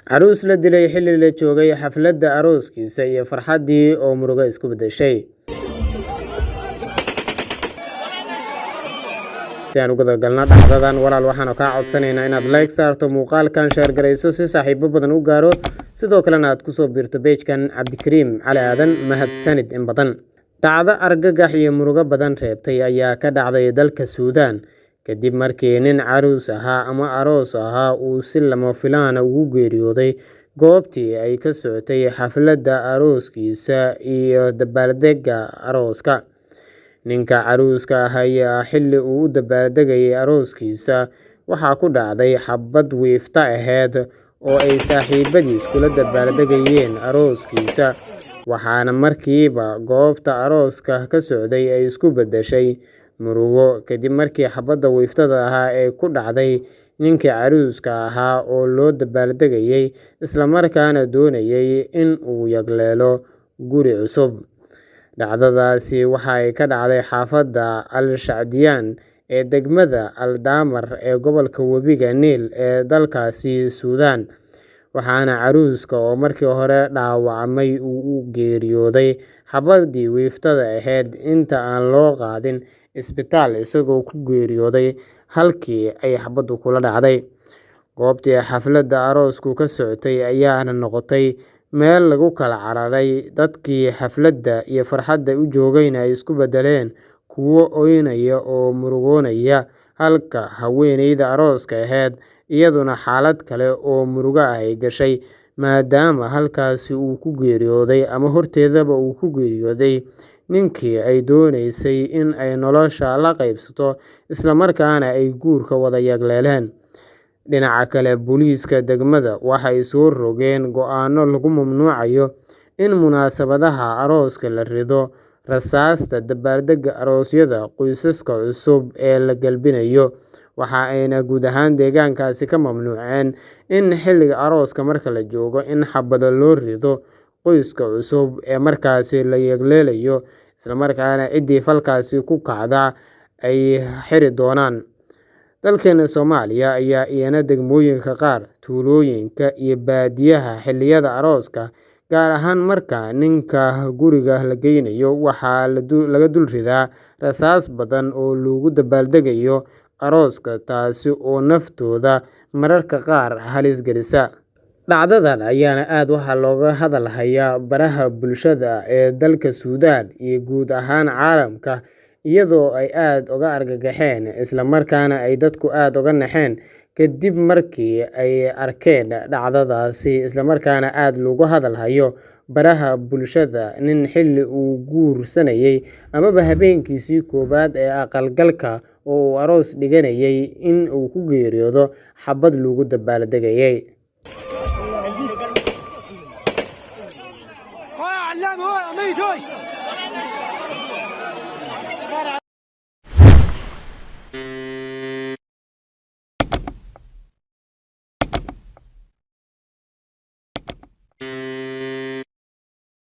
Caruus la dilay xilli la joogay xafladda arooskiisa iyo farxaddii oo murugo isku beddeshay. Si aan u gudagalno dhacdadan, walaal, waxaanu kaa codsanaynaa inaad like saarto muuqaalkan, share garayso si saaxiibo badan u gaaro, sidoo kalena aad kusoo biirto page-kan Cabdikariim Cali Aadan. Mahadsanid in badan. Dhacdo argagax iyo murugo badan reebtay ayaa ka dhacday dalka Suudaan kadib markii nin caruus ahaa ama aroos ahaa uu si lama filaan ah ugu geeriyooday goobtii ay ka socotay xafladda arooskiisa iyo dabaaldegga arooska. Ninka caruuska ah ayaa xilli uu u dabaaldegayay arooskiisa waxaa ku dhacday xabad wiifta ahayd oo ay saaxiibadiis kula dabaaldegayeen arooskiisa, waxaana markiiba goobta arooska ka socday ay isku beddeshay murugo kadib markii xabadda wiiftada ahaa ee ku dhacday ninkii caruuska ahaa oo loo dabaaldegayay islamarkaana doonayay in uu yagleelo guri cusub. Dhacdadaasi waxa ay ka dhacday xaafadda Al Shacdiyaan ee degmada Al Daamar ee gobolka Webiga Niil ee dalkaasi Suudaan, waxaana caruuska oo markii hore dhaawacmay uu u geeriyooday xabaddii wiiftada ahayd inta aan loo qaadin isbitaal, isagoo ku geeriyooday halkii ay xabaddu kula dhacday. Goobtii xafladda aroosku ka socotay ayaana noqotay meel lagu kala cararay, dadkii xafladda iyo farxadda u joogayna ay isku beddeleen kuwo ooynaya oo murugoonaya, halka haweeneyda arooska ahayd iyaduna xaalad kale oo murugo ah ay gashay, maadaama halkaasi uu ku geeriyooday ama horteedaba uu ku geeriyooday ninkii ay dooneysay in ay nolosha la qaybsato islamarkaana ay guurka wada yagleeleen. Dhinaca kale, booliiska degmada waxay soo rogeen go'aano lagu mamnuucayo in munaasabadaha arooska la rido rasaasta dabaaldegga aroosyada qoysaska cusub ee la galbinayo. Waxa ayna guud ahaan deegaankaasi ka mamnuuceen in xilliga arooska marka la joogo in xabado loo rido qoyska cusub ee markaasi la yagleelayo, islamarkaana ciddii falkaasi ku kacda ay xiri doonaan. Dalkeena Soomaaliya ayaa iyana degmooyinka qaar, tuulooyinka iyo baadiyaha xilliyada arooska, gaar ahaan marka ninka guriga la geynayo, waxaa laga dul ridaa rasaas badan oo loogu dabaaldegayo arooska, taasi oo naftooda mararka qaar halis gelisa. Dhacdadan ayaana aad waxaa looga hadal hayaa baraha bulshada ee dalka Suudaan iyo guud ahaan caalamka, iyadoo ay aad uga argagaxeen islamarkaana ay dadku aad uga naxeen kadib markii ay arkeen dhacdadaasi, islamarkaana aad loogu hadal hayo baraha bulshada nin xilli uu guursanayay amaba habeenkiisii koowaad ee aqalgalka oo uu aroos dhiganayay in uu ku geeriyoodo xabad lagu dabaaldegayay. هو يا علام، هو يا ميت، هو.